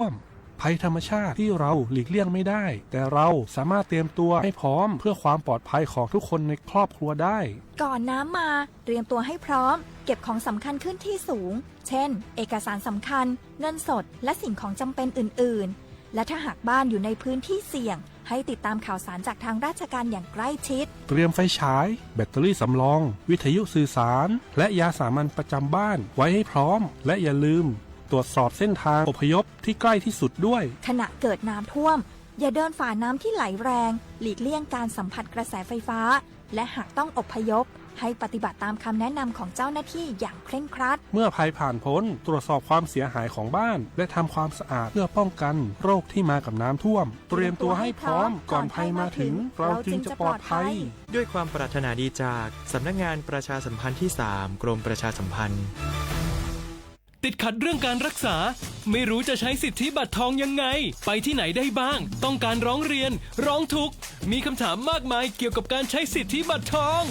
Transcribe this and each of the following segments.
ท่วม ภัยธรรมชาติที่เราหลีกเลี่ยงไม่ได้ แต่เราสามารถเตรียมตัวให้พร้อมเพื่อความปลอดภัยของทุกคนในครอบครัวได้ ก่อนน้ำมา เตรียมตัวให้พร้อม เก็บของสำคัญขึ้นที่สูง เช่น เอกสารสำคัญ เงินสด และสิ่งของจำเป็นอื่นๆ และถ้าหากบ้านอยู่ในพื้นที่เสี่ยง ให้ติดตามข่าวสารจากทางราชการอย่างใกล้ชิด เตรียมไฟฉาย แบตเตอรี่สำรอง วิทยุสื่อสาร และยาสามัญประจำบ้านไว้ให้พร้อม และอย่าลืม ตรวจสอบเส้นทางอพยพที่ใกล้ที่สุดด้วย ขณะเกิดน้ำท่วม อย่าเดินฝ่าน้ำที่ไหลแรง หลีกเลี่ยงการสัมผัสกระแสไฟฟ้า และหากต้องอพยพ ให้ปฏิบัติตามคำแนะนำของเจ้าหน้าที่อย่างเคร่งครัด เมื่อภัยผ่านพ้น ตรวจสอบความเสียหายของบ้าน และทำความสะอาดเพื่อป้องกันโรคที่มากับน้ำท่วม เตรียมตัวให้พร้อม ก่อนภัยมาถึง เราจึงจะปลอดภัย ด้วยความปรารถนาดีจากสำนักงานประชาสัมพันธ์ที่สาม กรมประชาสัมพันธ์ ติดขัดเรื่องการรักษา ไม่รู้จะใช้สิทธิบัตรทองยังไง ไปที่ไหนได้บ้าง ต้องการร้องเรียน ร้องทุกข์ มีคำถามมากมายเกี่ยวกับการใช้สิทธิบัตรทอง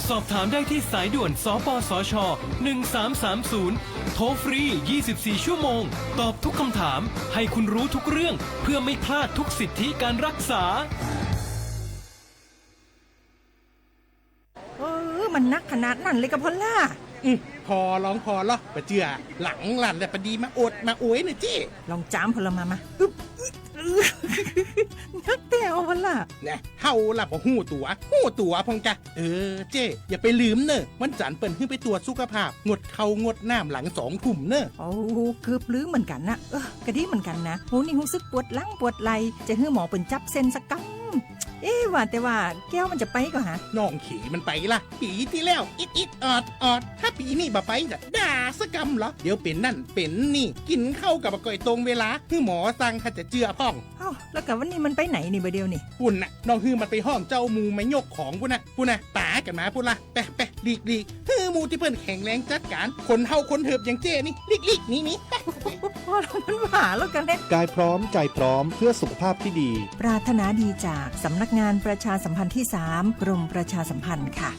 สอบถามได้ที่สายด่วน สปสช. หนึ่งสามสามศูนย์ โทรฟรี ยี่สิบสี่ ชั่วโมง ตอบทุกคำถาม ให้คุณรู้ทุกเรื่อง เพื่อไม่พลาดทุกสิทธิการรักษา เออ มันหนักขนาดนั้นเลยกะพอลล่า อืม พอลองพอลอ ปะเจือ หลังลั่นแล้วปะดีมาโอดมาโอยเนอะเจ้ ลองจามพอลล่ามามา อึ๊บ อึ๊บ หนักแท้วพอลล่า แน่ เฮาล่ะบ่ฮู้ตั๋ว ฮู้ตั๋วพองกะ เออ เจ้ อย่าไปลืมเนอะ วันจันทร์เปิ้นหื้อไปตรวจสุขภาพ งดข้าวงดน้ำหลังสองทุ่มเนอะ โอ้ เกือบลืมเหมือนกันนะ เออ กะดีเหมือนกันนะ โห นี่รู้สึกปวดหลังปวดไหล่ จะหื้อหมอเปิ้นจับเส้นสักกำ เอ๊ะ ว่าแต่ว่าแก้วมันจะไปก่อฮะ น้องเขยมันไปละ ปีที่แล้ว อิดอิดออดออด ถ้าปีนี้บ่ไปจะด่าสักกำเหรอ เดี๋ยวเป็นนั่นเป็นนี่ กินข้าวกับบ่ก่อยตรงเวลา หื้อหมอสั่งถ้าจะเจือพ่อง เอ้า แล้วกะวันนี้มันไปไหนนี่บ่าเดียวนี่ ปุ้นน่ะ น้องหื้อมันไปห้องเจ้าหมู่มายกของปุ้นน่ะ ปุ้นน่ะ ป๋ากันมาปุ้นละ ไปไปหลีกหลีก หื้อหมู่ที่เปิ้นแข็งแรงจัดการ คนเฒ่าคนเถิบอย่างเจ้นี่ หลีกหลีกหนีหนี ไป พอแล้ว มันหวาแล้วกันเนี่ย กายพร้อมใจพร้อมเพื่อสุขภาพที่ดี ปรารถนาดีจากสำนักงานประชาสัมพันธ์ที่สาม กรมประชาสัมพันธ์ค่ะ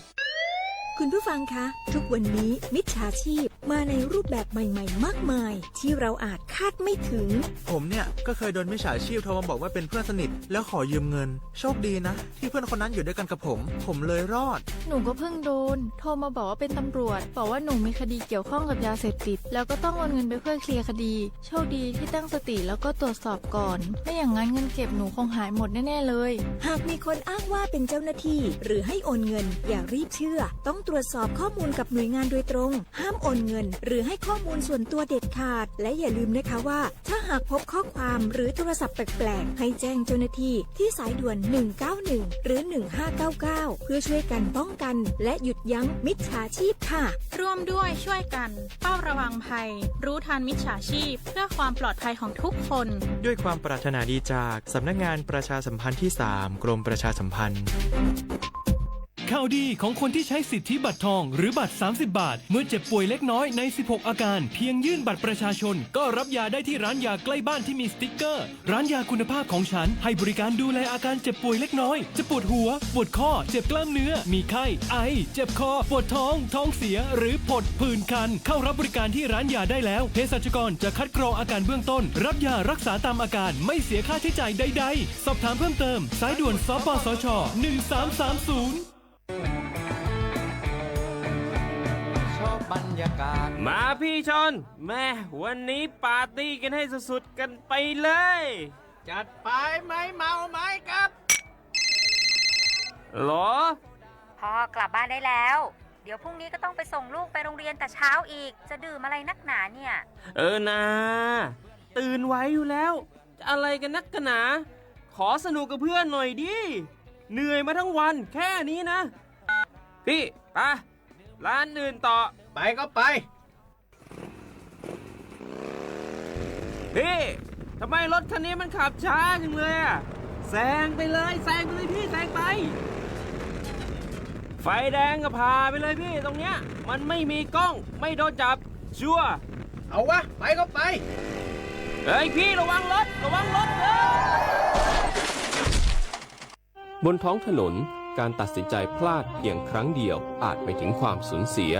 คุณผู้ฟังคะ ทุกวันนี้มิจฉาชีพมาในรูปแบบใหม่ๆ มากมาย ที่เราอาจคาดไม่ถึง ผมเนี่ยก็เคยโดนมิจฉาชีพโทรมาบอกว่าเป็นเพื่อนสนิท แล้วขอยืมเงิน โชคดีนะ ที่เพื่อนคนนั้นอยู่ด้วยกันกับผม ผมเลยรอด หนูก็เพิ่งโดน โทรมาบอกว่าเป็นตำรวจ บอกว่าหนูมีคดีเกี่ยวข้องกับยาเสพติด แล้วก็ต้องโอนเงินไปเพื่อเคลียร์คดี โชคดีที่ตั้งสติแล้วก็ตรวจสอบก่อน ไม่อย่างนั้นเงินเก็บหนูคงหายหมดแน่ๆเลย หากมีคนอ้างว่าเป็นเจ้าหน้าที่ หรือให้โอนเงิน อย่ารีบเชื่อ ต้องตรวจสอบข้อมูลกับหน่วยงานโดยตรง ห้ามโอนเงิน หรือให้ข้อมูลส่วนตัวเด็ดขาด และอย่าลืมนะคะว่า ถ้าหากพบข้อความหรือโทรศัพท์แปลกๆ ให้แจ้งเจ้าหน้าที่ที่สายด่วน หนึ่งเก้าหนึ่ง หรือ หนึ่งห้าเก้าเก้า เพื่อช่วยกันป้องกัน และหยุดยั้งมิจฉาชีพค่ะ ร่วมด้วยช่วยกัน เฝ้าระวังภัย รู้ทันมิจฉาชีพ เพื่อความปลอดภัยของทุกคน ด้วยความปรารถนาดีจากสำนักงานประชาสัมพันธ์ที่สาม กรมประชาสัมพันธ์ ข่าวดีของคนที่ใช้สิทธิบัตรทองหรือบัตร สามสิบบาท เมื่อเจ็บป่วยเล็กน้อยใน สิบหก อาการ เพียงยื่นบัตรประชาชน ก็รับยาได้ที่ร้านยาใกล้บ้านที่มีสติ๊กเกอร์ ร้านยาคุณภาพของฉันให้บริการดูแลอาการเจ็บป่วยเล็กน้อย จะปวดหัว ปวดข้อ เจ็บกล้ามเนื้อ มีไข้ ไอ เจ็บคอ ปวดท้อง ท้องเสีย หรือผดผื่นคัน เข้ารับบริการที่ร้านยาได้แล้ว เภสัชกรจะคัดกรองอาการเบื้องต้น รับยารักษาตามอาการ ไม่เสียค่าใช้จ่ายใดๆ สอบถามเพิ่มเติม สายด่วน สปสช. หนึ่งสามสามศูนย์ มาพี่ชอน แม่ วันนี้ปาร์ตี้กันให้สุดๆกันไปเลย จัดไป ไม่เมาไม่ขับ หรอ พ่อกลับบ้านได้แล้ว เดี๋ยวพรุ่งนี้ก็ต้องไปส่งลูกไปโรงเรียนแต่เช้าอีก จะดื่มอะไรนักหนาเนี่ย เออนา ตื่นไหวอยู่แล้ว จะอะไรกันนักกันหนา ขอสนุกกับเพื่อนหน่อยดิ เหนื่อยมาทั้งวันแค่นี้นะ พี่ ไป ร้านอื่นต่อ ไปก็ไป พี่ ทำไมรถคันนี้มันขับช้าจังเลยอะ แซงไปเลย แซงไปเลยพี่ แซงไป ไฟแดงก็ผ่าไปเลยพี่ ตรงเนี้ย มันไม่มีกล้อง ไม่โดนจับ ชัวร์ เอาวะ ไปก็ไป เฮ้ยพี่ ระวังรถ ระวังรถ เฮ้ย บนท้องถนน การตัดสินใจพลาดเพียงครั้งเดียวอาจไปถึงความสูญเสีย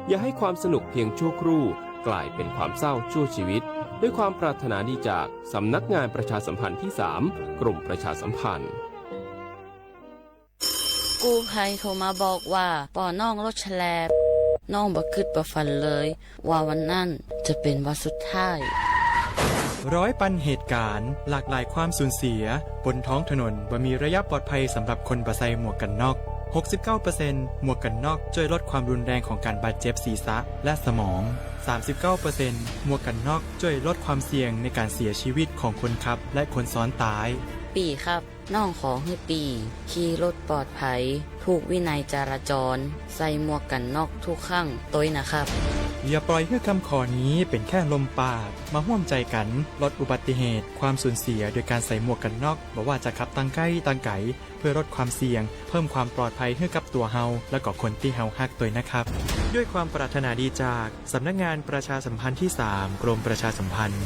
อย่าให้ความสนุกเพียงชั่วครู่กลายเป็นความเศร้าชั่วชีวิต ด้วยความปรารถนาดีจากสำนักงานประชาสัมพันธ์ที่สาม กรมประชาสัมพันธ์ กู้ภัยโทรมาบอกว่าป้อน้องรถแฉลบ น้องบ่คิดบ่ฝันเลยว่าวันนั้นจะเป็นวันสุดท้าย ร้อยปันเหตุการณ์ หลากหลายความสูญเสีย บนท้องถนนบ่มีระยะปลอดภัยสำหรับคนบ่ใส่หมวกกันน็อก หกสิบเก้าเปอร์เซ็นต์ หมวกกันน็อกช่วยลดความรุนแรงของการบาดเจ็บศีรษะและสมอง สามสิบเก้าเปอร์เซ็นต์ หมวกกันน็อกช่วยลดความเสี่ยงในการเสียชีวิตของคนขับและคนซ้อนท้าย ปี่ครับ น้องขอหื้อปี่ขี่รถปลอดภัย ผูกวินัยจราจร ใส่หมวกกันน็อกทุกครั้งตวยนะครับ อย่าปล่อยให้คำขอนี้เป็นแค่ลมปาก มาร่วมใจกันลดอุบัติเหตุ ความสูญเสียโดยการใส่หมวกกันน็อก บ่ว่าจะขับตังใกล้ตังไกล เพื่อลดความเสี่ยง เพิ่มความปลอดภัยให้กับตัวเฮา และก็คนที่เฮาฮักตวยนะครับ ด้วยความปรารถนาดีจากสำนักงานประชาสัมพันธ์ที่สาม กรมประชาสัมพันธ์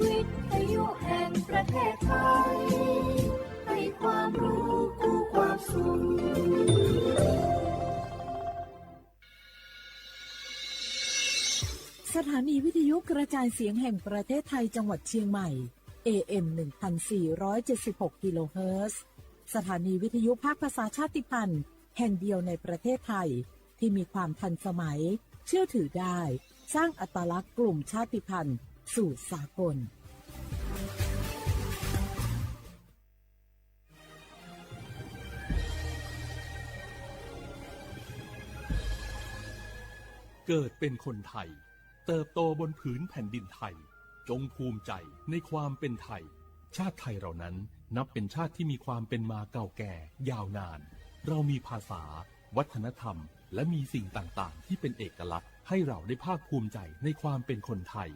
วิทยุแห่งประเทศไทย ให้ความรู้คู่ความสุข สถานีวิทยุกระจายเสียงแห่งประเทศไทยจังหวัดเชียงใหม่ เอเอ็ม หนึ่งพันสี่ร้อยเจ็ดสิบหก กิโลเฮิรตซ์ สถานีวิทยุภาคภาษาชาติพันธุ์แห่งเดียวในประเทศไทย ที่มีความทันสมัย เชื่อถือได้ สร้างอัตลักษณ์กลุ่มชาติพันธุ์สู่สากล เกิดเป็นคนไทย เติบโตบนผืนแผ่นดินไทย จงภูมิใจในความเป็นไทย ชาติไทยเรานั้นนับเป็นชาติที่มีความเป็นมาเก่าแก่ยาวนาน เรามีภาษา วัฒนธรรม และมีสิ่งต่างๆ ที่เป็นเอกลักษณ์ ให้เราได้ภาคภูมิใจในความเป็นคนไทย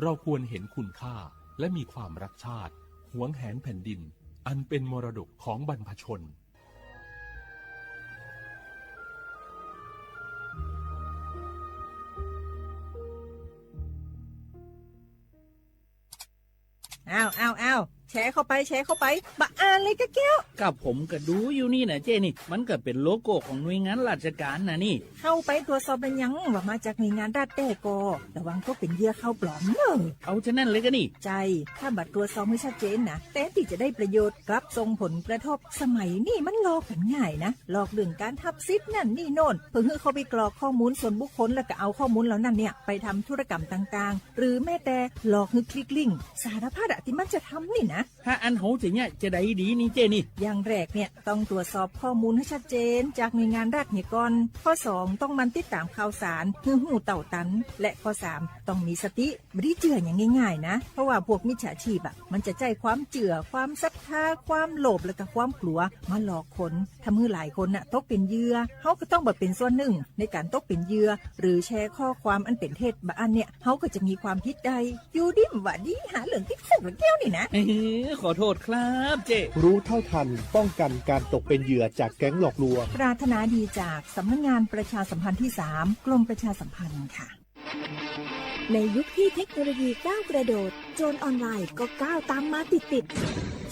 เราควรเห็นคุณค่า และมีความรักชาติ หวงแหนแผ่นดิน อันเป็นมรดกของบรรพชน อ้าว อ้าว อ้าว แชร์เข้าไป แชร์เข้าไป บ่อ่านเลยกะแก้ว ก็ผมก็ดูอยู่นี่นะเจ้นี่ มันก็เป็นโลโก้ของหน่วยงานราชการนะนี่ เข้าไปตรวจสอบเป็นยังว่ามาจากหน่วยงานรัฐแท้ก่อ ระวังตกเป็นเหยื่อข่าวปลอมเนอะ เอาฉะนั้นเลยก็นี่ ใช่ ถ้าบ่ตรวจสอบให้ชัดเจนนะ แทนที่จะได้ประโยชน์ กลับส่งผลกระทบ สมัยนี้มันหลอกกันง่ายนะ หลอกเรื่องการทับสิทธิ์นั่นนี่โน่น เพื่อให้เข้าไปกรอกข้อมูลส่วนบุคคล แล้วก็เอาข้อมูลเหล่านั้นเนี่ย ไปทำธุรกรรมต่างๆ หรือแม้แต่หลอกให้คลิกลิงก์ สารพัดอะที่มันจะทำนี่นะ ถ้าอันเฮาจะเนี่ยจะได้ดีนี่เจ้นี่ อย่างแรกเนี่ยต้องตรวจสอบข้อมูลให้ชัดเจนจากหน่วยงานรัฐเนี่ยก่อน ข้อสองต้องหมั่นติดตามข่าวสาร ให้รู้เท่าทัน และข้อสามต้องมีสติ บ่ได้เชื่ออย่างง่ายๆนะ เพราะว่าพวกมิจฉาชีพอะ มันจะใช้ความเชื่อ ความศรัทธา ความโลภ และก็ความกลัว มาหลอกคน ทำให้หลายคนน่ะตกเป็นเหยื่อ เฮาก็ต้องบ่เป็นส่วนหนึ่งในการตกเป็นเหยื่อ หรือแชร์ข้อความอันเป็นเท็จ บ่อั้นเนี่ย เฮาก็จะมีความผิดได้ อยู่ดีบ่าดี หาเรื่องติดคุกละแก้วนี่นะ เอ้อ ขอโทษครับเจ้ รู้เท่าทัน ป้องกันการตกเป็นเหยื่อจากแก๊งหลอกลวง ปรารถนาดีจากสำนักงานประชาสัมพันธ์ที่สาม กรมประชาสัมพันธ์ค่ะ ในยุคที่เทคโนโลยีก้าวกระโดด โจรออนไลน์ก็ก้าวตามมาติดๆ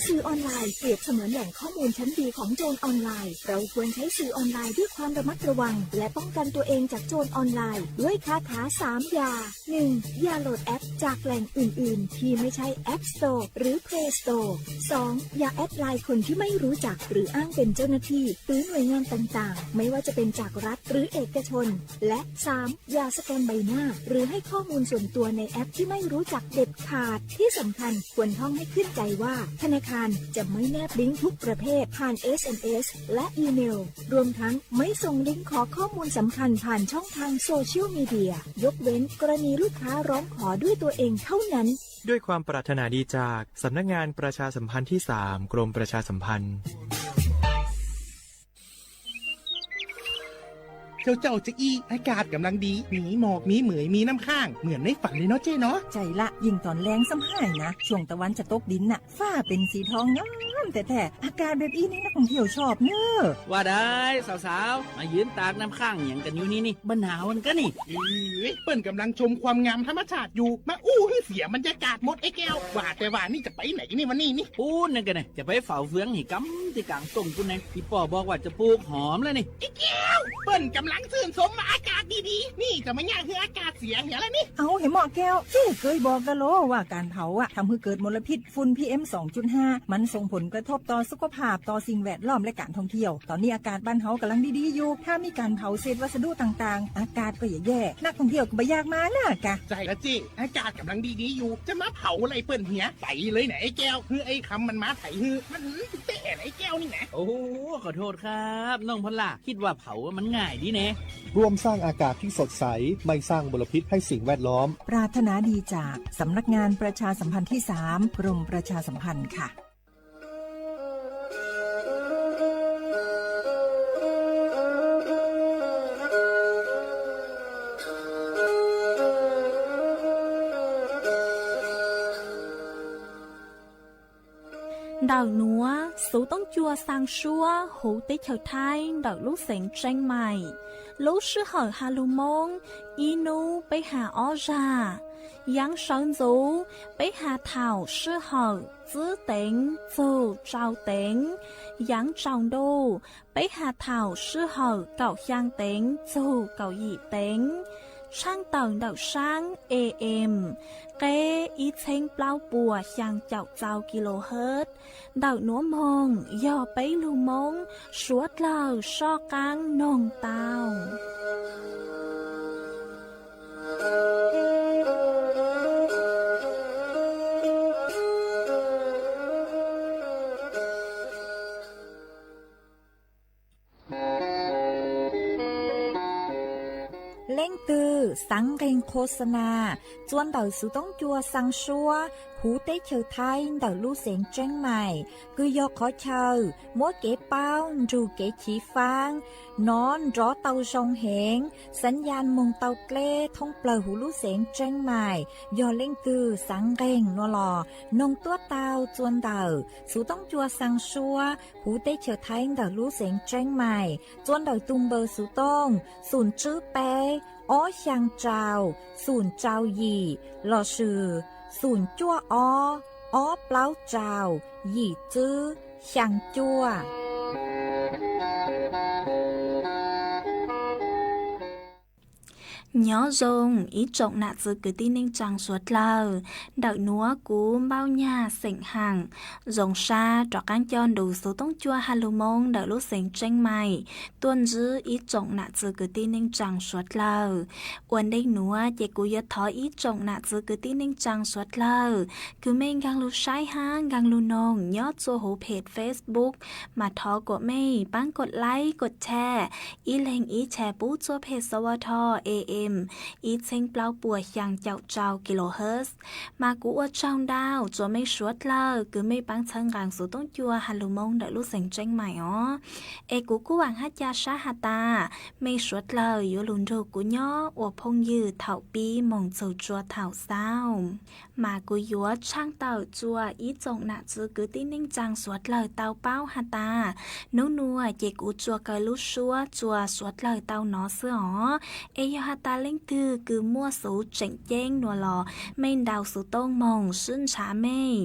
สื่อออนไลน์เปรียบเสมือนแหล่งข้อมูลชั้นดีของโจรออนไลน์ เราควรใช้สื่อออนไลน์ด้วยความระมัดระวัง และป้องกันตัวเองจากโจรออนไลน์ ด้วยคาถาสามอย่า หนึ่ง อย่าโหลดแอปจากแหล่งอื่นๆ ที่ไม่ใช่ App Store หรือ Play Store สอง อย่าแอดไลน์คนที่ไม่รู้จัก หรืออ้างเป็นเจ้าหน้าที่ หรือหน่วยงานต่างๆ ไม่ว่าจะเป็นจากรัฐหรือเอกชน และ สาม อย่าสแกนใบหน้า หรือให้ข้อมูลส่วนตัวในแอปที่ไม่รู้จักเด็ดขาด ที่สำคัญควรท่องให้ขึ้นใจว่า ธนาคารจะไม่แนบลิงก์ทุกประเภทผ่าน เอสเอ็มเอส และอีเมล รวมทั้งไม่ส่งลิงก์ขอข้อมูลสำคัญผ่านช่องทางโซเชียลมีเดีย ยกเว้นกรณีลูกค้าร้องขอด้วยตัวเองเท่านั้น ด้วยความปรารถนาดีจากสำนักงานประชาสัมพันธ์ที่สาม กรมประชาสัมพันธ์ เ เจ้าเจ้าจะอี้ อากาศกำลังดี มีหมอก มีเหมย มีน้ำค้าง เหมือนในฝันเลยเนาะเจ้เนาะ ใช่ละ ยิ่งตอนแลงซ้ำห้ายนะ ช่วงตะวันจะตกดินน่ะ ฟ้าเป็นสีทองงามแท้ๆ อากาศแบบอี้นี่นักท่องเที่ยวชอบเนอะ ว่าได้ สาวๆ มายืนตากน้ำค้างหยังกันอยู่นี่นี่ บ่หนาวกันกะนี่ เอ้ย เปิ้นกำลังชมความงามธรรมชาติอยู่ มาอู้ให้เสียบรรยากาศหมดไอ้แก้ว ว่าแต่ว่านี่จะไปไหนนี่วันนี้นี่ ปู๊นนั่นกันนะ จะไปเฝ้าเฟืองให้กำที่กลางต้งปู๊นนะ อีป้อบอกว่าจะปลูกหอมแล้วนี่ ไอ้แก้ว เปิ้นกำลังชื่นชมว่าอากาศดีๆ นี่จะมาย่างให้อากาศเสียเหียแล้วนี่ เอาเหยเหมาะแก้ว เจ้าเคยบอกกะโลว่าการเผาอะทำให้เกิดมลพิษฝุ่น พีเอ็ม สองจุดห้า มันส่งผลกระทบต่อสุขภาพ ต่อสิ่งแวดล้อม และการท่องเที่ยว ตอนนี้อากาศบ้านเฮากำลังดีๆอยู่ ถ้ามีการเผาเศษวัสดุต่างๆ อากาศก็จะแย่ นักท่องเที่ยวก็บ่อยากมานะกะ ใช่แล้วเจ้ อากาศกำลังดีๆอยู่ จะมาเผาอะไรเปิ้นเหีย ไปเลยนะไอ้แก้ว คือไอ้คำมันมาไถฮือ มันหืมถึงเตะนะไอ้แก้วนี่นะ โอ้ ขอโทษครับ น้องพอลล่า คิดว่าเผามันง่ายดีแน่ ร่วมสร้างอากาศที่สดใส ไม่สร้างมลพิษให้สิ่งแวดล้อม ปรารถนาดีจากสำนักงานประชาสัมพันธ์ที่สาม กรมประชาสัมพันธ์ค่ะ Ntawm nuav xuv toob cua xaa suab huv teb chaws Thaib ntawm lub xeev Tseeb Maim. Lub sij hawm has lug Moob, ib nub peb has ob zag. Yaav sawv ntxuv, peb has thaum sij hawm tsib teev txug rau teev. Yaav tsaus ntuj, peb has thaum sij hawm kaum xyaa teev txug kaum yim teev. Tshaaj tawm ntawm saab A M, qeb ib txheeb plaub puas xyaa caum txau kilohertz. Ntawm nuav moog yog peb lug Moob suav dlawg soj qaab noog tau. Leej twg xaav nqeeg khos xa na txua ntawm xuv toob cua xaa suab huv teb chaws Thaib ntawm lub xeev Tseeb Maim, kws yog qhov chaw muab kev paub nrug kev chiv faab nov nrov tau zoo heev, xaav yaj moog tau dleb thoob plawg huv lub xeev Tseeb Maim. Yog leej twg xaav nqeeg nua los noog tuab tau txua ntawm xuv toob cua xaa suab huv teb chaws Thaib ntawm lub xeev Tseeb Maim, txua ntawm tug npawb xuv tooj xoom tswb peb ob xyaa rau xoom rau yim lossis xoom cuaj ob ob plaub rau yim tswb xyaa cuaj. Nyob zoo ib tsoom nam txwv kwv tij neej tsaa suav dlawg, ntawm nuav kuv Npauj Nyag xeem Haam zoo sab rov qaab coj nrug xuv toob cua has lug Moob ntawm lub xeev Tseeb Maim tuaj ntsib ib tsoom nam txwv kwv tij neej tsaa suav dlawg. Ua ntej nuav ces kuv yuav thov ib tsoom nam txwv kwv tij neej tsaa suav dlawg kws mej nkaag lug saib hab nkaag lug noog nyob txua huv phem Facebook mas thov kuas mej paab kos like kos share ib leeg ib share pub txua phem S W T A M ib txheeb plaub puas xyaa caum rau kilohertz. Mas kuv ua tsaug ntau txua mej suav dlawg kws mej paab txhawb nqaa xuv toob cua has lug Moob ntawm lub xeev Tseeb Maim os. Es kuv kuj vaam hab ca sab has tas mej suav dlawg yuav lug nrug kuv nyob ua phooj ywg thaum pib moog txug tsua thaum xaus. Mas kuv yuav tshaaj tawm tsua ib tsoom nam txwv kwv tij neej tsaa suav dlawg tau paub has tas, nub nua ces kuv tsua kaw lub suab tsua suav dlawg tau nov xwb os. Es yog has tas leej twg kws muaj xuv tseem ceeb nua los mej ntaus xuv tooj moog sib ntshav mej.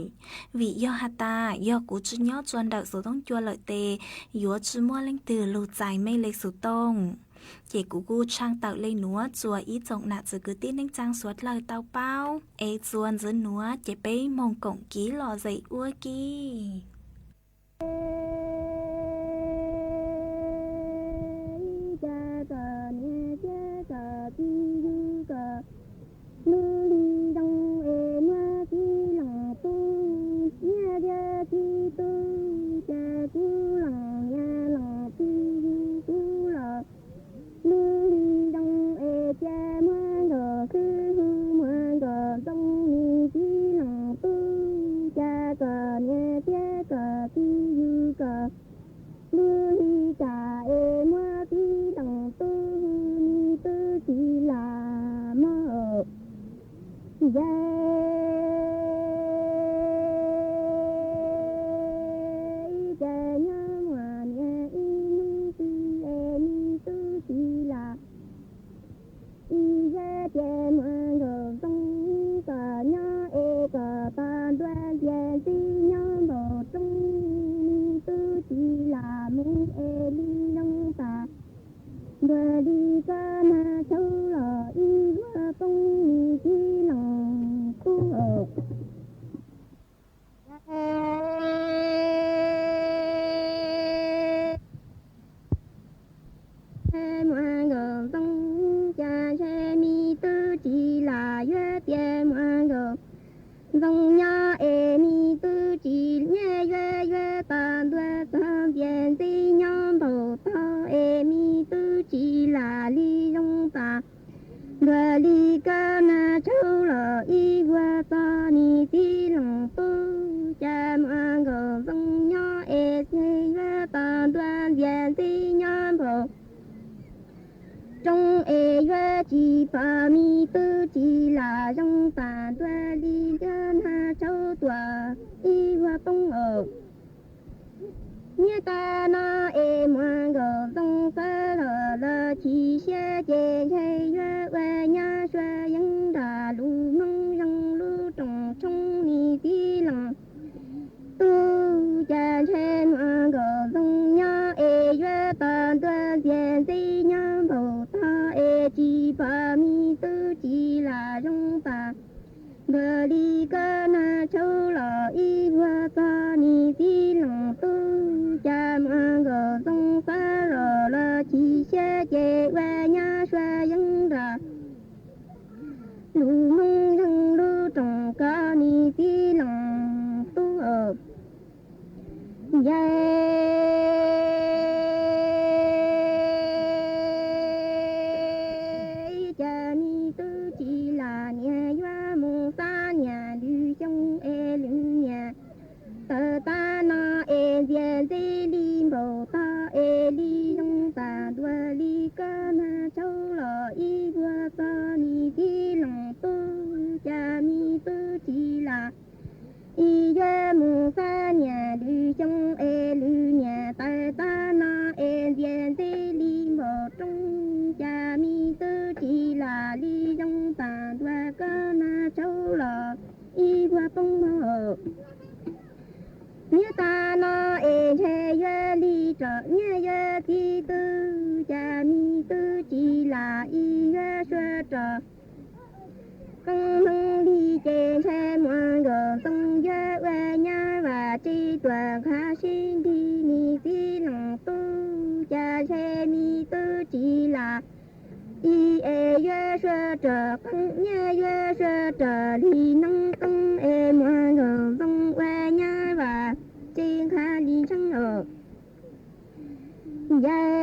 Vim yog has tas yog kuv tsi nyob tsua ntawm xuv toob cua lawm tes yuav tsi muaj leej twg lug txais mej le xuv tooj. Ces kuv kuj tshaaj tawm le nuav tsua ib tsoom nam txwv kwv tij neej tsaa suav dlawg tau paub. Es tsua ntxiv nuav ces peb moog koom kiv lom zem ua ke. Lub hli zoo es cia muab nkaus khwb hu muab nkaus ntxoov nis tib leeg tub ca kom niam thiab kom txiv yug kom. Lub hli kam es muab tib leeg tub hu Ces ib ce nyob muaj niam ib hnub twg es me tub tsis lam, ib yam tias muaj nkaus zoo kom nyob es kom tos ntua ntxias ntxib nyob npaum roob, me tub tsis lam mus es li zoo tas ntua li koj nag tshauv los ib vuag poob me txiv loos tub. Muaj nkaus zoo cas ntshe me tub tsis lam yuav tias muaj nkaus zoo nyob es me tub tsis nyiam yuav yuav tos ntua txog ntxias ntxib nyob npaum tog es me tub tsis lam li zoo tas ntua li koj nag tshauv los ib vuag txog me txiv loos tub. Cas muaj nkaus zoo nyob es txhij yuav tos ntua ntxias ntxib nyob npaum roob es yuav tsis pom me tub tsis lam zoo tas ntua li koj nag tshauv tuaj ib vuag poob os. Niam tais no es muaj nkaus zoo xav los los chim siab ces ntshe yuav ua nyab sua yeeb nram lub hmoob zeeg lub rooj tshoob me txiv loos tub. Cas ntshe muaj nkaus zoo nyob es yuav tos ntua ntxias ntxib nyob npaum tog es tsis pom me tub tsis lam zoo tas ntua li koj nag tshauv los ib vuag txog me txiv loos tub. Cas muaj nkaus zoo xav los los chim siab ces ua nyab sua yeeb nram lub hmoob zeeg lub rooj koj me txiv loos tub. Yawm ib cas me tub tsis lam niam yuav mus xab niam lwm xyoo es lwm niam tawm tab no es ntxias ntxib li npaum tog es li zoo tas ntua li koj nag tshauv los ib vuag txog me txiv loos tub. Cas me tub tsis lam ib yuav mus xab niam lwm xyoo es lwm niam tawm tab no es ntxias ntxib li npaum roob. Cas me tub tsis lam li zoo tas ntua koj nag tshauv los ib vuag poob mog. Niam tais no es ntshe yuav li rov nyiaj yuav txiv tub. Cas me tub tsis lam ib yuav sua rov qeej hmoob li ces ntshe muaj nkaus zoo yuav ua nyab vam tsev tuam nqha sib nrig me txiv loos tub. Cas ntshe me tub tsis lam ib es yuav sua rov qeej nyiaj yuav sua rov li noob qeej es muaj nkaus zoo ua nyab vam tsev nqha li ntsheej os. Yawm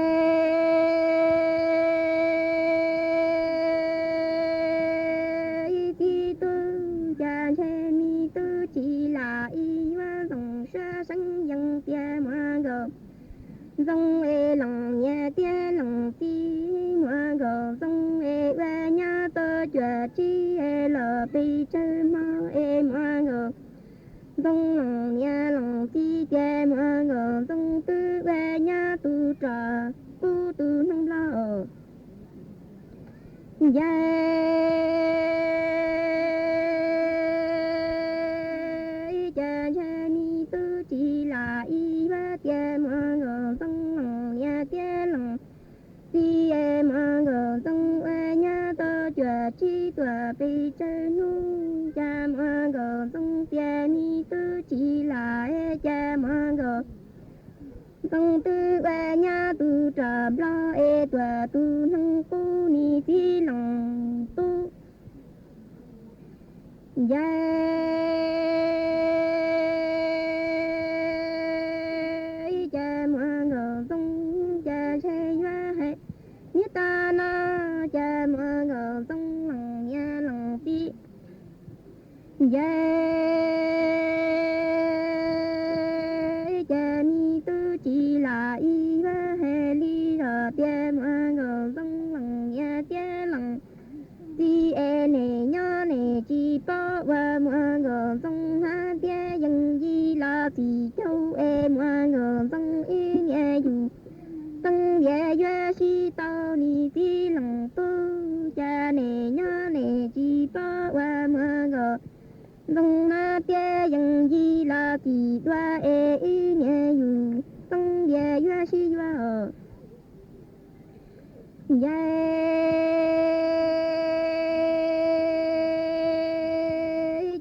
ib txiv tub cas ntshe me tub tsis lam ib yuav zoo sua seeb yees tias muaj nkaus zoo es loos niam tiab loos txiv muaj nkaus zoo es ua nyab tau cuam tsib es los pes tsawg hmo es muaj nkaus zoo loos niam loos txiv tias muaj nkaus zoo twb ua nyab tus rog qub tus hnub nplog. Yawm ib cas ntshe me tub tsis lam ib yuav tias muaj nkaus zoo loos niam tiab loos txiv es muaj nkaus zoo ua nyab tau cuam tsib tuam pes tsawg hnub. Cas muaj nkaus zoo tias me tub tsis lam es cas muaj nkaus zoo twb ua nyab tus rog nplog es tuam tus hneev qub me txiv loos tub. Yawm ib cas muaj nkaus zoo cas ntshe yuav hais niam tais no cas muaj nkaus zoo loos niam loos txiv. Yawm ib cas me tub tsis lam ib yuav hais li los tias muaj nkaus zoo loos niam tiab loos txiv es neb nyob neb tsis txim caug es muaj nkaus Ntxoo ib niam yus. Ntxoo tias yuav sib tau nws txiv Leej Tub, cas nws nyob nws tsis paub ua muaj nkaus. Ntxoo no tias yeej yig los txim dua es ib niam yus, Ntxoo tias yuav sib yuav os. Yog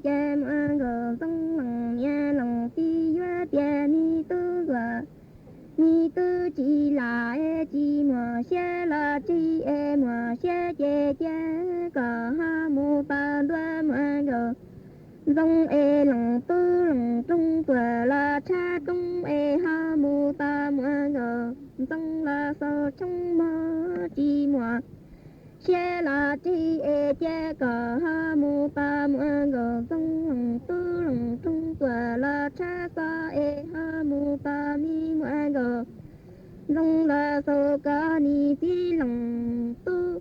cas muaj nkaus Ntxoo Leej niam Leej txiv yuav tias me tub Ntxuam, me tub tsis lam es tsis muaj siab los tsis es muaj siab ces cia kom ho mus pab ntua muaj nkaus Ntxoo es Leej Tub Leej Roob Tuam los tshab roob es ho mus pab muaj nkaus Ntxoo los xaus tshoob mog tsis muaj siab los tsis es cia kom ho mus pab muaj nkaus Ntxoo Leej Tub Leej Roob Tuam los tshab xov es ho mus pab me muaj nkaus Ntxoo los xaus kom nws txiv Leej Tub.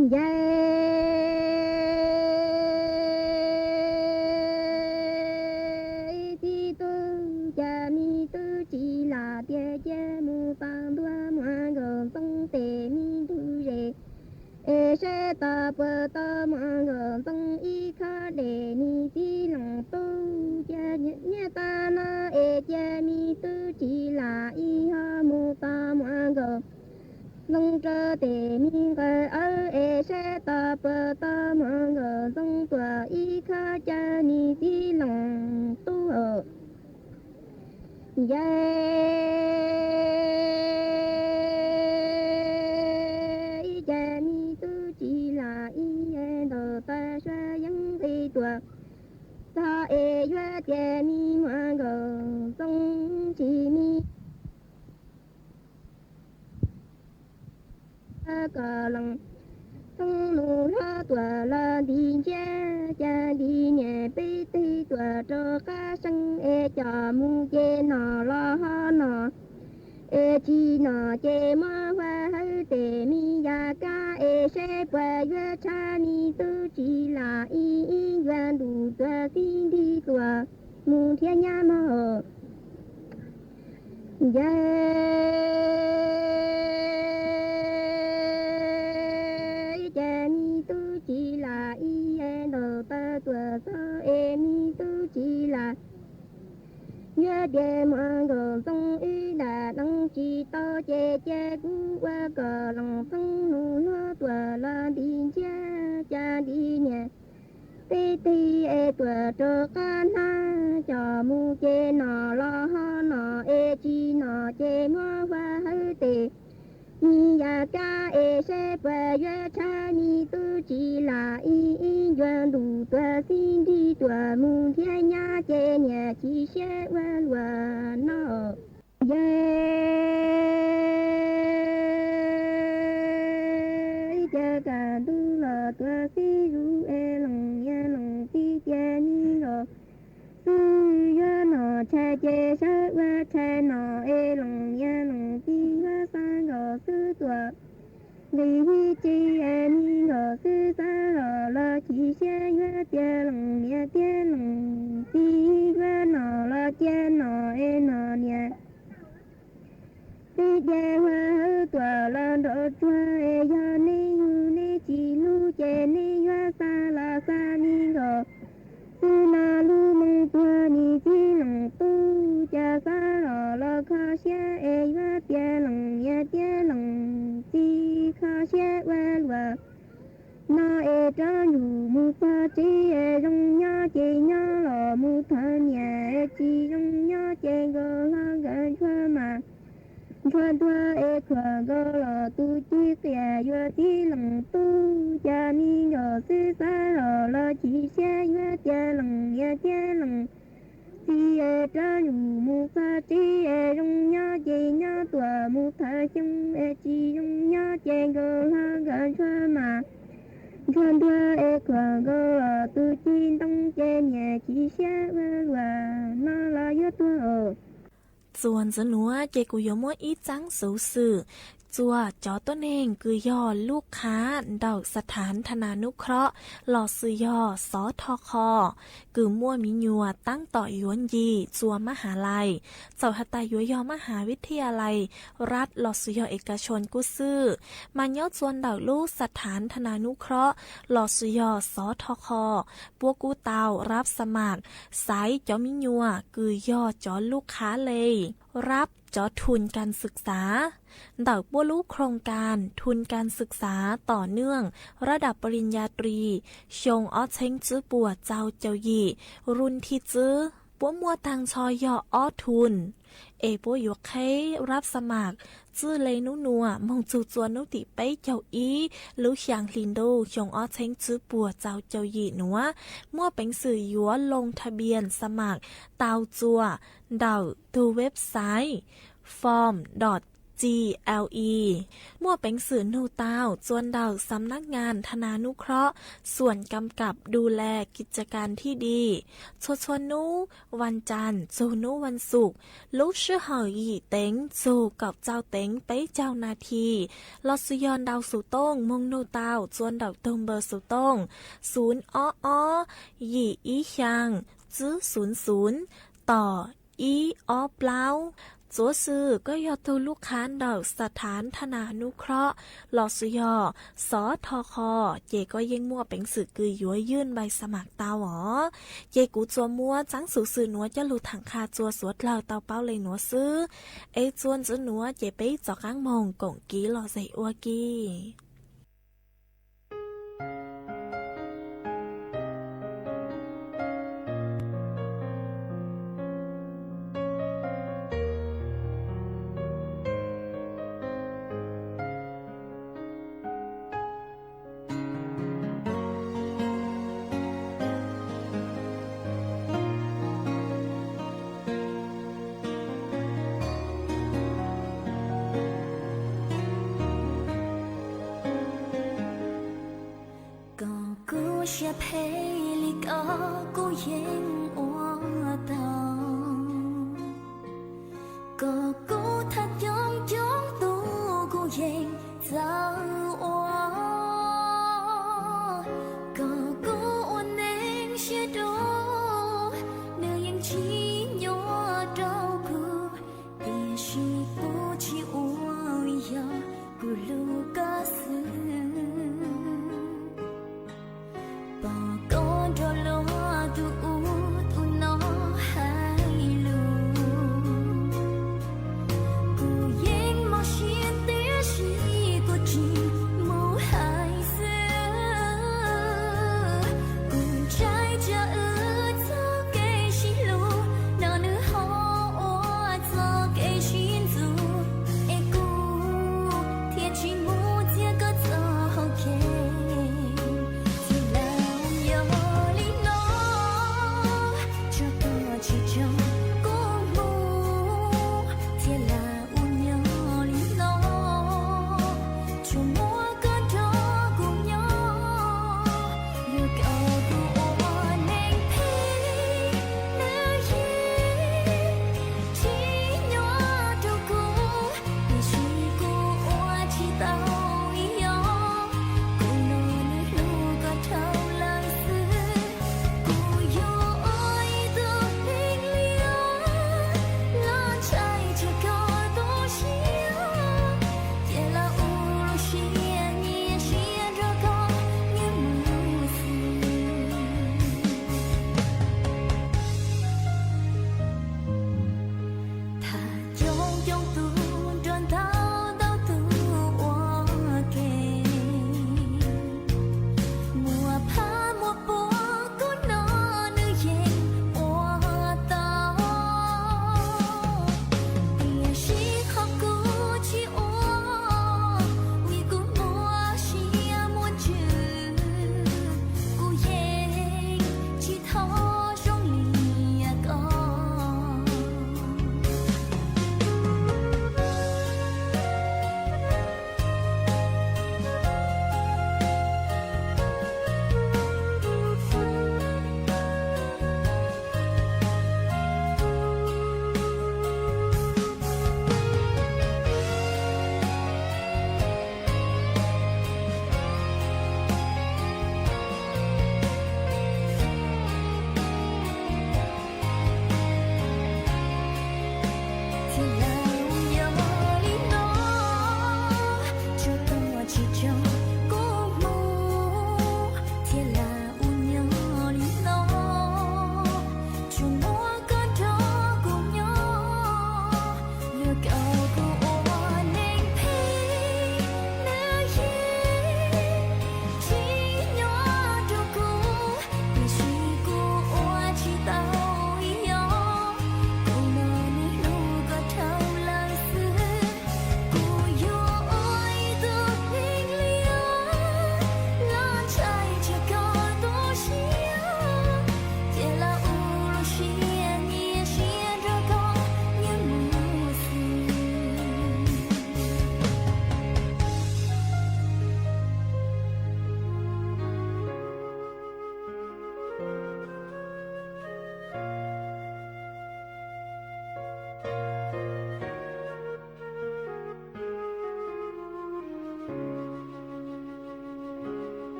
Yog txiv tub, cas me tub tsis lam tias cia mus pab ntua muaj nkaus Ntxoo tes me ntug zes es saib tos puas tau muaj nkaus Ntxoo ib khob dej nws txiv Leej Tub. Cia niaj tab no es cia me tub tsis lam ib ho mus pab muaj nkaus Ntxoo rau tes me nqaws awb es saib tos puas tau muaj nkaus Ntxoo Tuam ib khob caw nws txiv Leej Tub. Yog cas me tub tsis lam ib ntaus taw sua yeeb nqis tuam txog es yuav tias me muaj nkaus Ntxoo tsis me kom Leej Txoob nus hlob Tuam los nti ntsiab, cas nti niam peb teg Tuam rau qab seeb es coj mus ces nom los ho nom, es tsis nom ces muab huab hawb tes me yam kab es saib puas yuav tshab me tub tsis lam ib ib ncua ntus tuag xib nrig Tuam mus nrhiav nyab mog. Yog cas me tub tsis lam ib ntaus taw Tuam txog es me tub tsis lam yuav tias muaj nkaus Ntxoo ib ntam neeb tsis tau ces cia kuv ua kom Leej Txoob nus hlob Tuam los nti ntsiab, cas nti niam peb teg es Tuam rau qab hnab coj mus ces nom los ho nom, es tsis nom ces muab huab hawb tes me yam kab es saib puas yuav tshab me tub tsis lam ib ib ncua ntus tuag xib nrig Tuam mus nrhiav nyab ces niam chim siab ua luaj no. Yog cas kaj ntug los tuag xib zus es Leej niam Leej txiv tias me nkaus xwb yuav nom tshais ces sawv ua tshais nom es Leej niam Leej txiv yuav xa nkaus xwb Tuam nqis hib tsi es me nkaus xwb xa los los chim siab yuav tias Leej niam thiab Leej txiv yuav nom los cia nom es nom niam txiv tias huab hawb Tuam los nrov tsuag es yog neb yug neb tsis hlub ces neb yuav xa los xa me nkaus xwb no lub moo tuag me txiv Leej Tub cas xa los los kho siab es yuav tias Leej niam thiab Leej txiv kho siab ua luaj no es rov yug mus txog tsev es zoo nyob ces nyob los mus thov niam es tsis zoo nyob ces nkaus hlo nkawd ntsuag mas ntsuag ntuag es khuam nkaus los tus ci qias yuav txiv Leej Tub cas me nkaus xwb xa los los chim siab yuav tias Leej niam thiab Leej txiv es rov yug mus txog tsev es zoo nyob ces nyob Tuam mus thov xyoo es tsis zoo nyob ces nkaus hlo nkawd ntsuag mas ntsuag ntuag es khuam nkaus los tus ci ntoo ces niam chim siab ua luaj no los yuav tuag. Txuas ntxiv nuav ces kuv yuav muab ib txaab xuv xwm txua cov tuab neeg kws yog lub qhab ntawm xav thav thab nas nub khrob lossis yog xov tho kho kws muaj mi nyuam taab tom yuav ncig txua mab has lais, txawm has tas yuav yog mab has vib thia lais rab lossis yog es kas tshoo kub xwb, mas nyob txua ntawm lub xav thav thab nas nub khrob lossis yog xov tho kho, puab kuj tau rab xa mas xaiv cov mi nyuam kws yog cov lub qhab le rab cov thun kas xwm xav ntawm puab lub khoos kas thun kas xwm xav tom nyoog rab dam pa lin ya ri xyoo ob txheeb tswb puas txaus caum yim run thib tswb. Puab muaj taag nrho yog ob thun, es puab yuav qheb rab xa mas txwj le nub nuav moog txug txua nub tim peb caug ib lub xyaa hli ntuj xyoo ob txheeb tswb puas txaus caum yim nuav. Muaj peev xwm yuav loo tha bias xa mas tau txua ntawm tug website form dot gle. Muaj peev xwm nug tau txua ntawm xam nab ngas thab nas nub khrob xuam kam kam du le kis ca kas thib di txhua txhua nub vas cas txug nub vas xuv, lub sij hawm yim teev txug kaum txaus teev peb caug nas this, lossis yog ntaus xuv tooj moog nug tau txua ntawm tug npawb xuv tooj xu ob ob yim ib xyaa tswb xu xu tom ib ob plaub. Txuav xwm koj yog tug lub qhab ntawm xav thav thab nas nub khrob lossis yog xov tho kho, ces koj yeej muaj peev xwm kws yuav ywj npais xa mas tau os. Ces kuv txua muab txaab xuv xwm nuav coj lug tham qha txua suav dlawg tau paub le nuav xwb. Es txua ntxiv nuav ces peb rov qaab moog koom kiv lom zem ua ke. Koj kuv siab phem li koj kuv yeej ua tau. Koj kuv thaj coob coob tus kuv yeej txawj ua. Koj kuv ua neej siab dua, nws yeej tsis nyuaj rau kuv, tiam sis kuv tsis ua, yog kuv hlub koj xwb. Pom koj nrog luag tus ub tus no hais lus, kuv yeej mob siab tiam sis kuv tsis mus hais.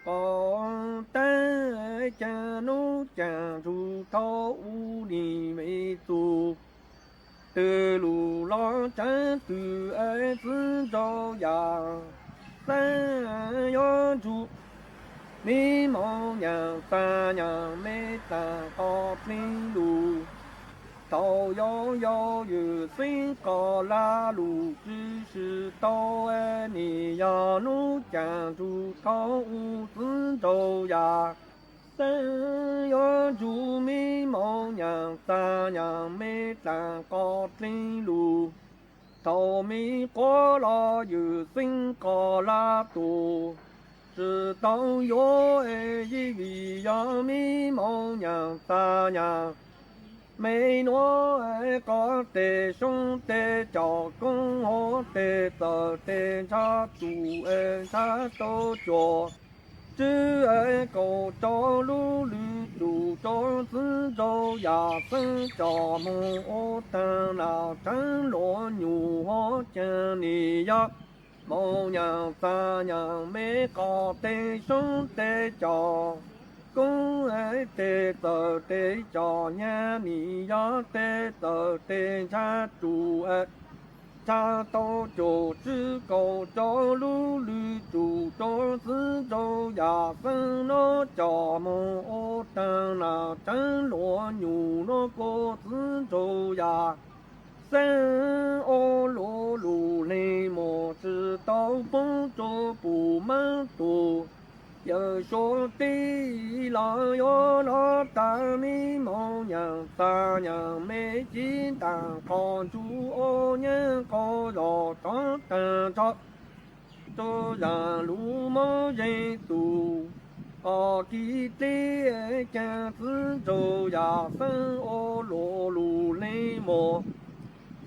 qos teb, caag nub caag ntsug thaub ub nim me txug. Twg lug los tsav twg es txiv nraug yam, xeeb yuav ntsug me moov nyaam txag nyaam me tsaam qos pleeg lug. Thaum yau yau ywm xeeb qos laj lug tsw, swm tau nim yog nub caag ntsug thaub ub txiv nraug yam, xeeb yuav ntsug me moov nyaam txag nyaam me tsaam qos pleeg lug. Thaum me quav los ywm xeeb qos laj tus, swm tau yuav es vim yog me moov nyaam txag nyaam me nuav, qos teg soob teg cos koob hov teg txawm teg ntshav tus es ntshav tau cuam tsw, kaum rau lub lwm tus rau txiv nraug yam, xeeb cov moog ua taag nam tseeb luas nyuj hov caag nim yog moov nyaam txag nyaam me qos teg soob teg cos koob teg txawm teg cos nyag nim yog teg txawm teg ntshav tus ntshav tau cuam tsw, kaum rau lub lwm tus rau txiv nraug yam, xeeb nuav cov moog ua taag nam tseeb luas nyuj nuav kuj txiv nraug yam, xeeb ua luas lug leeg mos tsi tau poob rua pum maab tug. Yawm suav teb los yuav nov tas me moov nyaam txag nyaam me cib ntaam qos ntsug ua nyaab qos zog rov taag nrho rua yaam lug mob zeeg tug. Qos kib dleb caag txiv nraug yam, xeeb ua luas lug leeg mos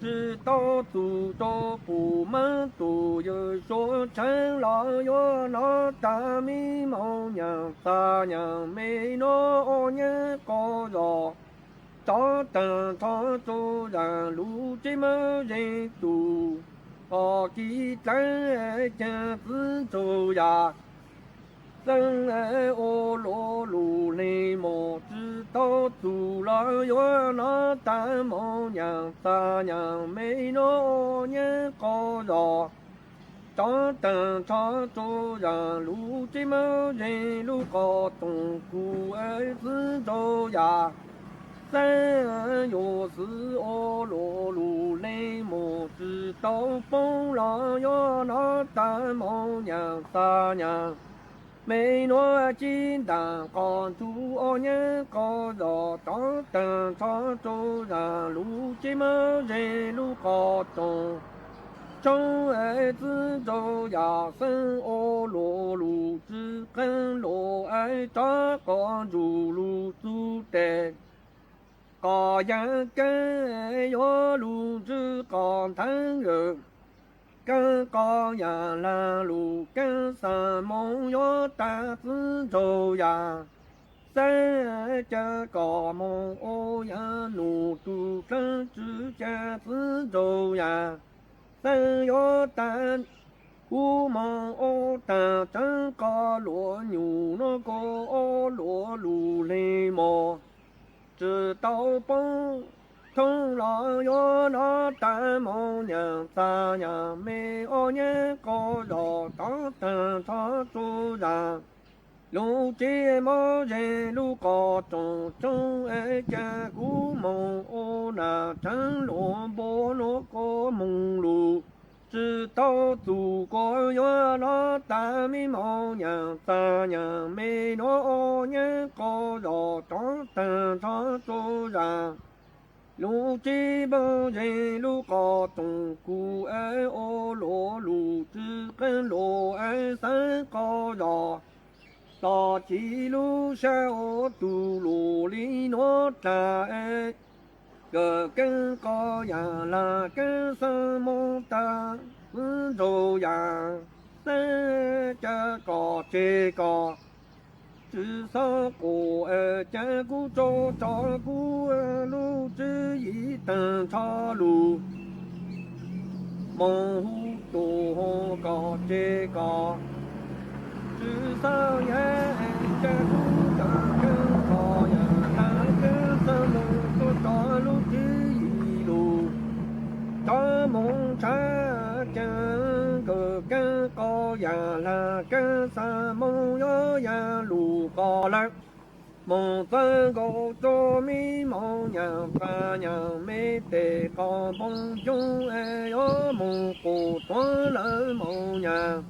tsi tau txug rua pum maab tug. Yawm suav tshaav los yuav nov tas me moov nyaam txag nyaam me nuav ua nyaab qos zog rov taag nrho rua yaam lug tseb mob zeeg tug. Qos kib dleb caag txiv nraug yam, xeeb ua luas lug leeg mos tsi tau txug los yuav nov tas moov nyaam txag nyaam me nuav ua nyaab qos zog rov taag nrho rua yaam lug tseb mob zeeg lub qos toom kug es txiv nraug yam, xeeb yuav xwb ua luas lug leeg mos tsi tau poob los yuav nov tas moov nyaam txag nyaam me nuav cib ntaam qos ntsug ua nyaab qos zog rov taag nrho rua yaam lug tseb mob zeeg lub qos toom tshoob es txiv nraug yam, xeeb ua luas lug tsw qeeb luas es rov qos ntsug lug txug tes. Qos yaam keeb yuav lug ntsw qos ntheeb yawm keeb, qos yaam laag lug keeb xaa moov yuav tas txiv nraug yam, xeeb ca kom moog ua yaam num tug dleeb tsw ca txiv nraug yam, xeeb yuav tas kub moog ua taag tseeb qos luas nyuj nuav kuj ua luas lug leeg mos tsi tau poob thoob los yuav nov tas moov nyaam txag nyaam me ua nyaab qos zog rov taag nrho rua yaam lug tseb mob zeeg lub qos toom tshoob es ca kub moog ua nam tseeb luas npua nuav kuj moog lug tsi tau txug kuj yuav nov tas me moov nyaam txag nyaam me nuav ua nyaab qos zog rov taag nrho rua yaam lug tseb mob zeeg lub qos toom kug es ua luas lug tsw qeeb luas es xeeb qos zog los ci lub sab ua tug luas li nuav tas es kawm keeb qos yaam laag keeb xaa moog tas txiv nraug yam, xeeb ca kom tseg kom tsw xob quas es ca kub tso tso kub lug tsw yim taag nrho lug moog hu tug hu kom tseg kom Tswv Xab Yaj, Caj Kub Kawm Keeb Qos Yaj Laj Keeb Xab Moos tuaj rov lub tswv yim lus, rov mus ntshav ceeb kawm keeb qos Yaj Laj Keeb Xab Moos yuav yaj lus qos lawm. Moos txawb nkaus rua mi moos nyam txaj nyam me tes qos npoo yoog es yuav moos qus tuav lawm moos nyam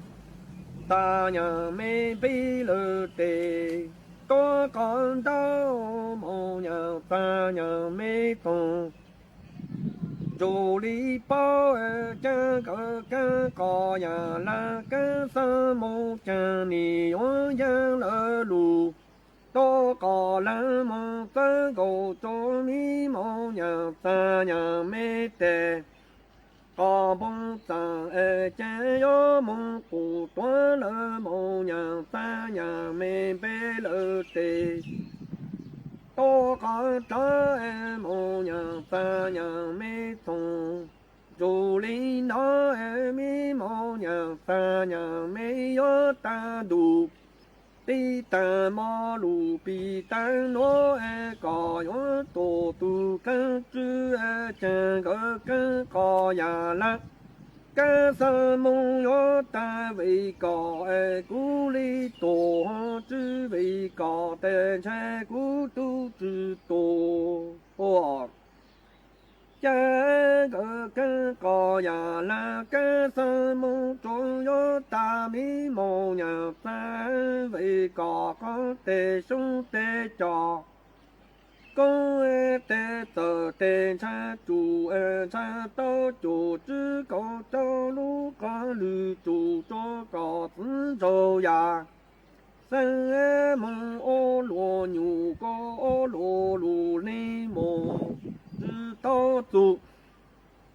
txaj nyam me npe lawm tes tuav qos nraug moos nyam txaj nyam me txoog. Ntsuj li paub es Caj Kub Kawm Keeb Qos Yaj Laj Keeb Xab Moos caag nim yuav yaj lawv lus, tuav qos lawm moos txawb nkaus rua mi moos nyam txaj nyam me tes qos npoo txaj es caag yuav moos qus tuav lawm moos nyam txaj nyam me npe lawm tes tuav qos rov es moos nyam txaj nyam me txoog. Ntsuj li no es mi moos nyam txaj nyam me yuav tag ntuj, tib tag mo lus pib tag nuav es koj yuav tuav tug keeb tswv es Caj Kub Kawm Keeb Qos Yaj Laj Keeb Xab Moos yuav tag vim koj es kuv li tuag, tswv vim koj tes ntshai kuv tub tswv tuag. Caj Kub Kawm Keeb Qos Yaj Laj Keeb Xab Moos tsuas yuav tag mi moos nyam txaj vim koj qhov tes soob tes cos. Koob tes txawm tes ntshav tsum ntshav tau cuam tswv kaum rau lub qhov lwm tsum rua kom txiv ntsaug yam xeeb moos ua luam nyuam koj ua luam lug li moos tsi tau txug.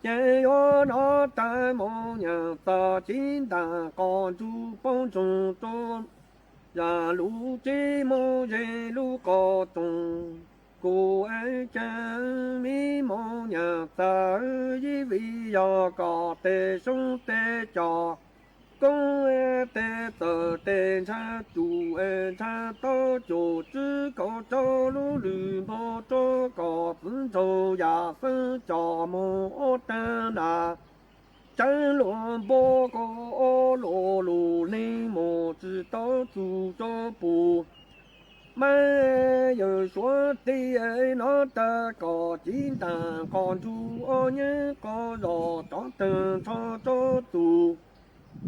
Ces yuav nov tag moos nyam txaj ci ntaag qos ntsug poob ntsoog rua yam lug tsi moog ze lub qos tsoog. Kuv es caag mi moos nyam txaj yij vim yog koj tes soob tes cos. Koob tes txawm tes ntshav tsum ntshav tau cuam tswv kaum rau lub lwm npog rua kom txiv ntsaug yam xeeb cos moog ua taag nas. Tsawv luas npua koj ua luam lug li moos tsi tau txug rua puj. Mab Yawm Suav Dlig nov tag koj ci ntaag qos ntsug ua nyeeb qos zog rov taag nrho rua txug.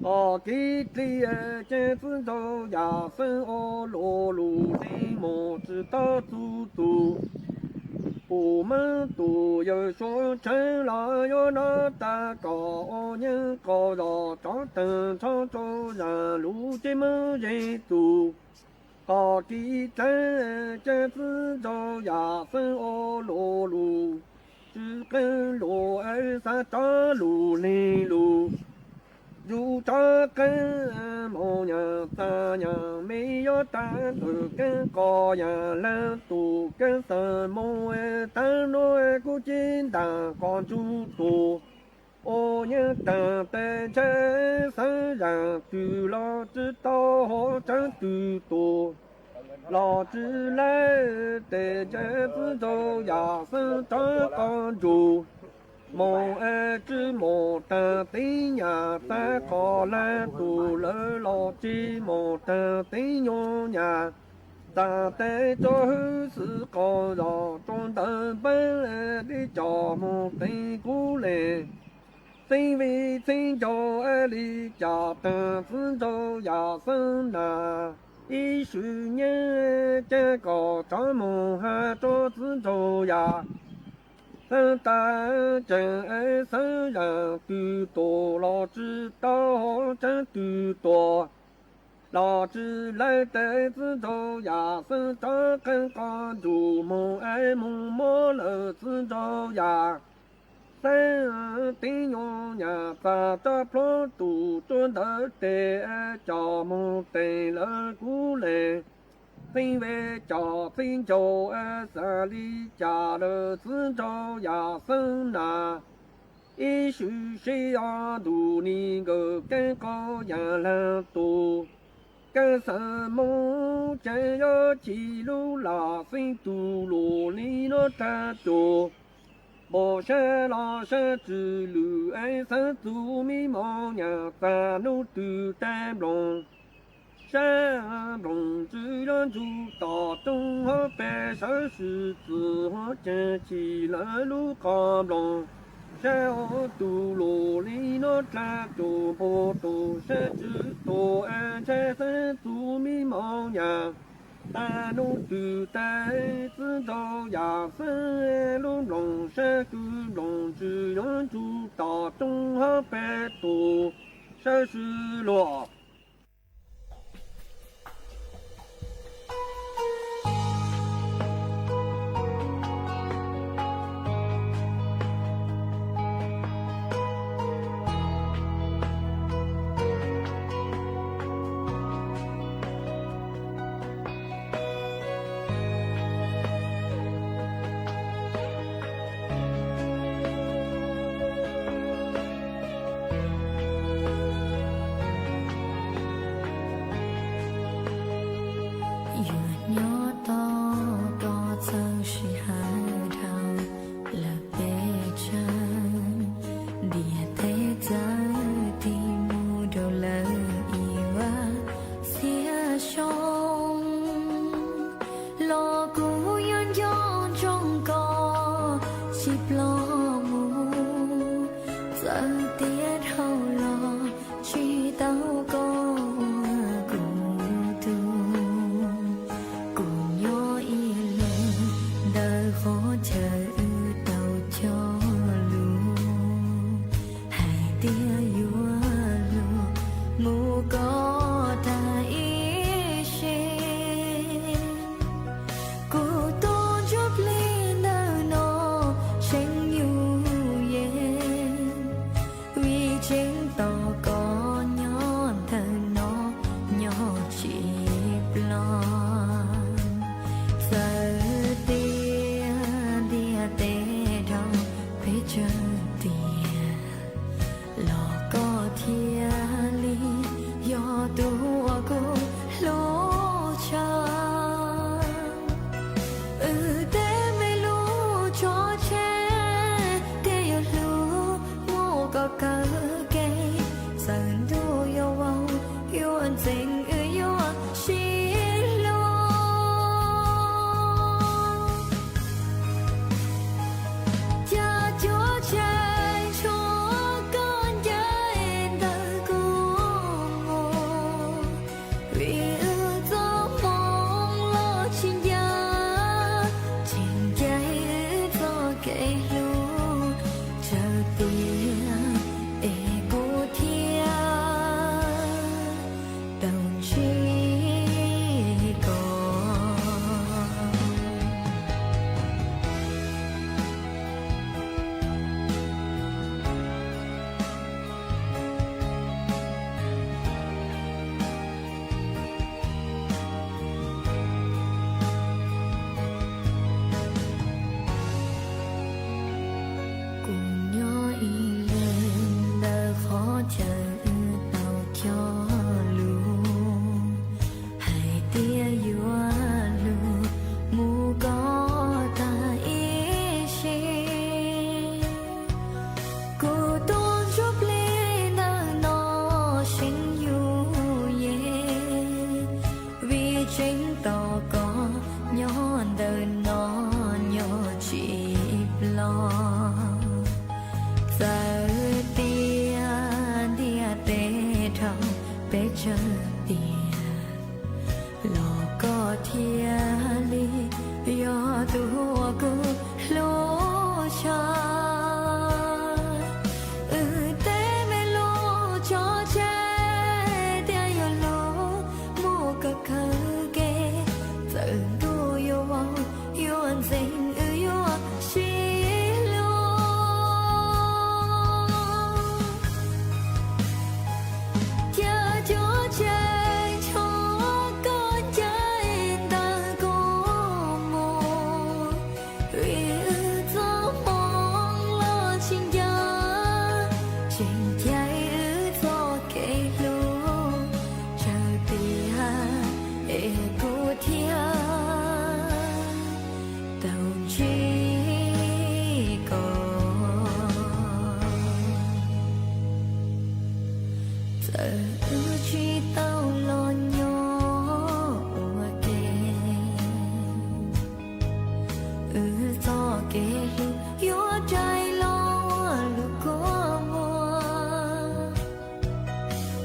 Koj kiv dlig ces txiv ntsaug yam xeeb ua luam lug li moos tsi tau txug txug. Puj Mab Tub Yawm Suav Tsheej los yuav nov tag koj ua nyeeb qos zog rov taag nrho rua yam lug tsi moog ze txug. Koj kiv dlaab ces txiv ntsaug yam xeeb ua luam lug tsi qeeb lug xav rov lug li lug. Yug rov qeeb moos nyam txaj nyam me yuav tag ntawm keeb qos yam laag tug keeb xeeb moos taag nuav kuv ci ntaag qos ntsug tuag. Ua nyeeb taag tes ntshaw xeeb yaam twg los tsi tau hov tsaav twg tuag. Los tsi laib tes ntshaw txiv ntsaug yam xeeb rov qos ntsug. Moos es tsi moos taag tib nyam txav qos laag tug lawm los tsi moos taag tib nyuas nyam. Txav tes rua hwv xwb qos zog rua ntawm npeeb dib cov moog teev kub leeg. Xeeb vim txiv ntsaug li cas taag txiv ntsaug yam xeeb nas. Ib swm nyeeb ces koj rov moog has rua txiv ntsaug yam xeeb tas tseeb es xeeb yaam twg tuag los tsi tau hov tsaav twg tuag. Los tsi laib tes txiv ntsaug yam xeeb rov qeeb qos ntsug moog es moog muab lawm txiv ntsaug yam xeeb tib nyuas nyam txag rov plhuav tug rua ntawm teg es cov moog teev lawm kub leeg. Xeeb vim cov txiv ntsaug es xav li cas lawm txiv ntsaug yam xeeb nas. Ib swm sij hawm ntuj nim nkawm keeb qos yam laag tug Kawg xeem Hmoob tseem yuav chim lub los xeeb tus luam li no rag tus, npau sab los sab tsw lwm es xeeb tus me mob nyas txag hnub twg tag nploos, sab nploos tsw yuav ntsuj tom rooj hauv pes sawv sw txwm hauv cag chim lawv lub qhov nploos, sab tus luam li no rag tus npau tus sab tsw tus es ntshai xeeb tus me mob nyas tag hnub twg tag xwb nrau yam xeeb lub nploos sab kwv nploos tsw yuav ntsuj tom rooj hauv pes tus sawv sw luam. Yuav nyob tos koj txawj sij hawm dhau lawm peb tsev, ntiaj teb txawm tig mus rau lawv ib vaj xiab xyoo, los kuv yuav nco ntsoov koj tsis ploj mus. Txawm tias dhau los tsis tau koj ua kuv tug, kuv nyob ib leeg ntawm qhov chaw wb tau cog lus, hais tias yuav luag mus koj tag ib sim. Kuv tuaj ntsuab plig ntawm Wb txoj kev hlub yuav rais los ua lus kua muag,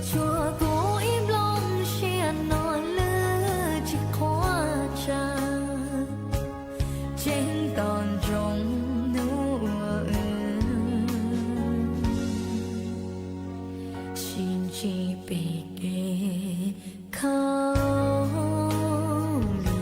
tsuas kuv ib nplooj siab no lwj tsis qhuav tsa, tseeb tos ntsoov hnub uas wb sib ntsib pem kev khaub lig.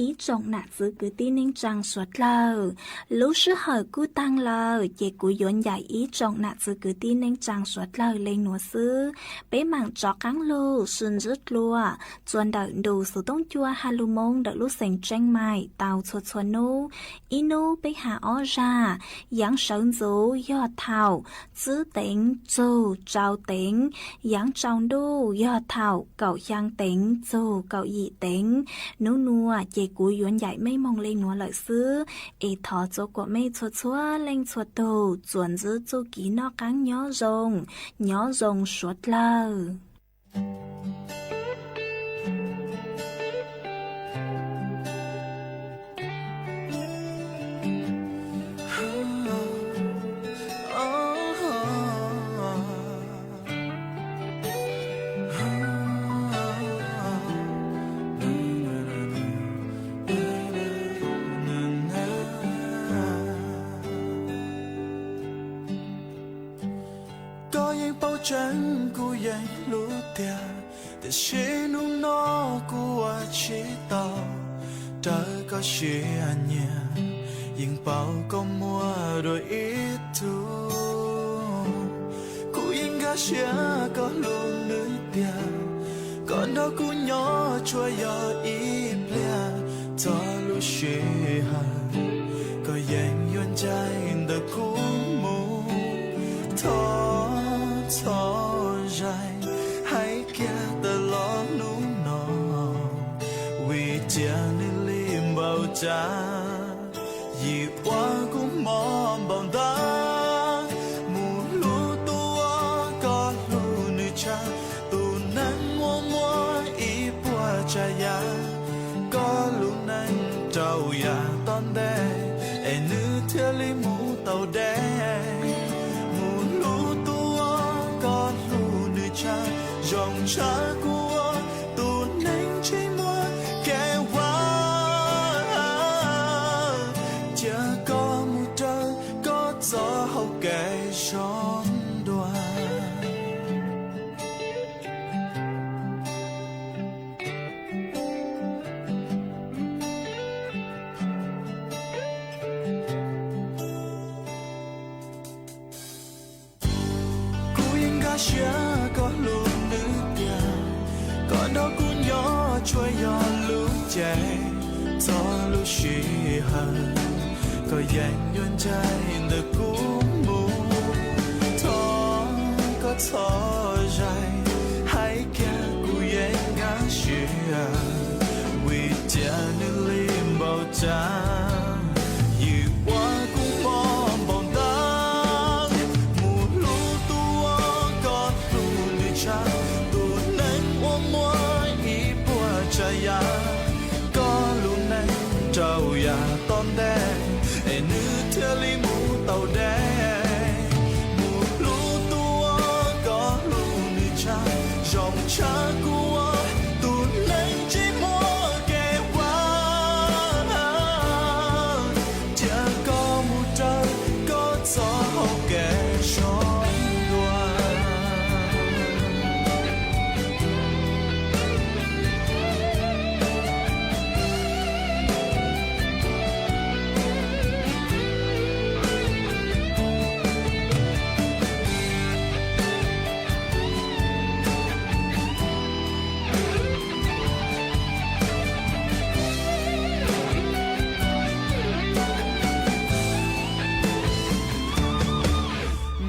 Ib tsoom nam txwv kwv tij neej tsaa suav dlawg, lub sij hawm kuj taag lawm ces kuv yuav ncaim ib tsoom nam txwv kwv tij neej tsaa suav dlawg le nuav xwb. Peb maam rov qaab lug sib ntsib dlua txuas ntawm ntu xuv tooj cua ha lug moo ntawm lub xeev Tseeb Maim tau txhua txhua nub. Ib nub peb has ob zag: yaav sawv ntxuv yog thaum tsib teev txug rau teev, yaav tsaus ntuj yog thaum kaum xyaa teev txug kaum yim teev. Nub nuav ces kuv yuav ncaim mej moog le nuav lawm xwb, es thov txua kuam mej txhua txhua leej txhua tug txuas ntsib txuj kev noj qaab nyob zoo, nyob zoo suav dlawg. Koj yeej paub tseeb kuv yeej hlub tiag, tiam sis nub no kuv ua tsis tau raws koj siab nyiam. Yeej paub koj muaj dua ib tug, kuv yeej nkag siab koj hlub nws tiag. Koj nrog kuv nyob tsuas yog ib pliag, txog lub sij hawm koj yeej yuav ncaim ntawm kuv mus. Thov txhob zais, hais kiag tawm los hnub no, vim tias nws lig npaum cas, yim ua kuv mob npaum ntawd. Mus hlub tus uas koj hlub nws tshaj, tus neeg uas muaj ib puas tsav yam. Koj lub neej rau yam tom ntej, es nws thiaj li mus tau deb. Mus hlub tus uas koj hlub nws tshaj, zoo tshaj kuv ua tus neeg tsis muaj kev ua. Cia koj mus raws koj txoj hau kev zoo dua. Kuv yeej nkag siab koj hlub nws tiag, koj nrog kuv nyob tsuas yog lub cev. Txog lub sij hawm koj yeej yuav ncaim ntawm kuv mus. Thov koj txhob zais, hais kiag kuv yeej nkag siab, vim tias nws lig npaum cas, yim ua kuv mob npaum ntawd. Mus hlub tus uas koj hlub nws tshaj, tus neeg uas muaj ib puas tsav yam. Koj lub neej rau yam tom ntej, es nws thiaj li mus tau deb. Mus hlub tus uas koj hlub nws tshaj, zoo tshaj kuv ua tus neeg tsis muaj kev ua. Cia koj mus raws koj txoj hau kev zoo dua.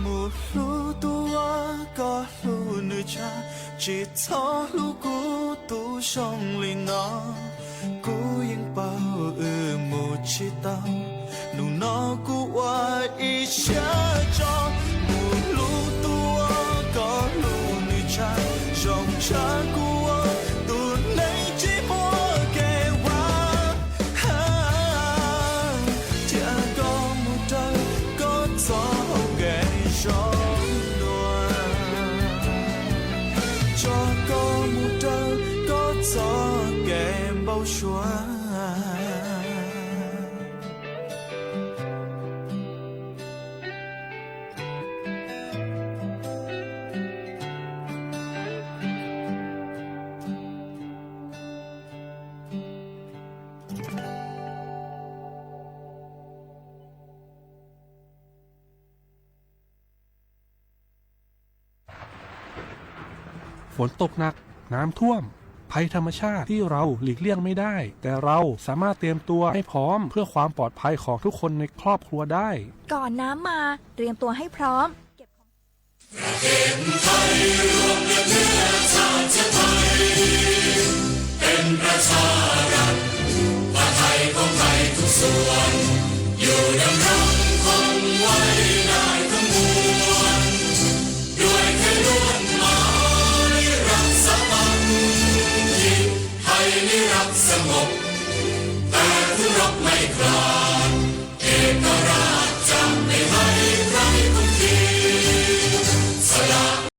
Mus hlub tus uas koj hlub nws tshaj, tsis txhob hlub kuv tus zoo li no. Kuv yeej paub wb mus tsis tau, nub no kuv ua ib siab tso. Mus hlub tus uas koj hlub nws tshaj, zoo tshaj kuv ua tus neeg tsis muaj kev ua. Cia koj mus raws koj txoj hau kev zoo dua, tso koj mus raws koj txoj kev npau suav. ฝนตกหนัก น้ำท่วม ภัยธรรมชาติที่เราหลีกเลี่ยงไม่ได้ แต่เราสามารถเตรียมตัวให้พร้อมเพื่อความปลอดภัยของทุกคนในครอบครัวได้ ก่อนน้ำมา เตรียมตัวให้พร้อม เก็บของ เป็นประชา